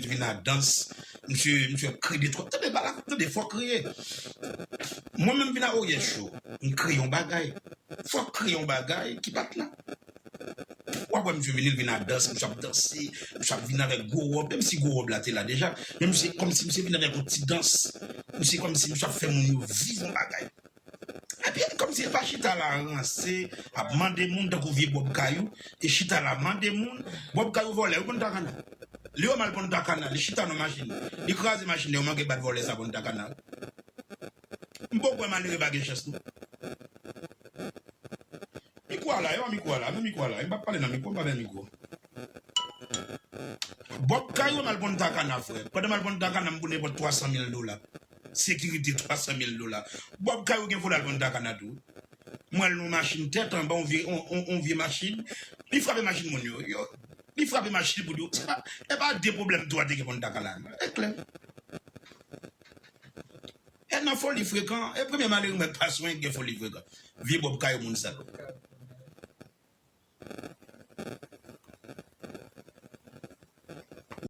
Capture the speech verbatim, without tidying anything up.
vin a dans, misye, misye ap kreye de twa. Tande, pa la, tande, fò kreye. Mwen menm vin a Oryè Cho, m kreye yon bagay. Fò kreye yon bagay ki pa t la. W ap wè misye vini, l vin a dans, misye ap danse, misye ap vin avèk gwo wòb, menm si gwo wòb la te la deja, men misye, kòmsi misye vin avèk yon ti dans, misye kòmsi misye ap fè moun yo viv yon bagay. Epi, kòmsi e pa chita la ranse, ap mande moun tankou vye Bòb Kayou, e chita la mande moun, Bòb Kayou vòlè, wi, Punta Cana. Li yo mal Punta Cana, li chita nan machin, li kraze machin, yo manke bat vòlè sa Punta Cana. M poko wè malere pa gen chans, non. Mikwo a la, yo, mikwo a la, men mikwo a la, m p ap pale nan mikwo, m pa gen mikwo. Bòb Kayou mal Punta Cana, frè. Pandan mal Punta Cana, m pou nenpòt twa san mil dola. Sekirite twa san mil dola. Bòb Kayou gen pou l al Punta Cana tou. M wè l nan machin tèt anba, on vye, on, on, on vye machin. Li frape machin moun yo. Yo, li frape machin moun yo. Se pa, e pa de pwoblèm tou a te gen Punta Cana. E klè. E nan foli frekan, e premye malere mwen pa swen gen foli frekan. Vye Bòb Kayou moun sal.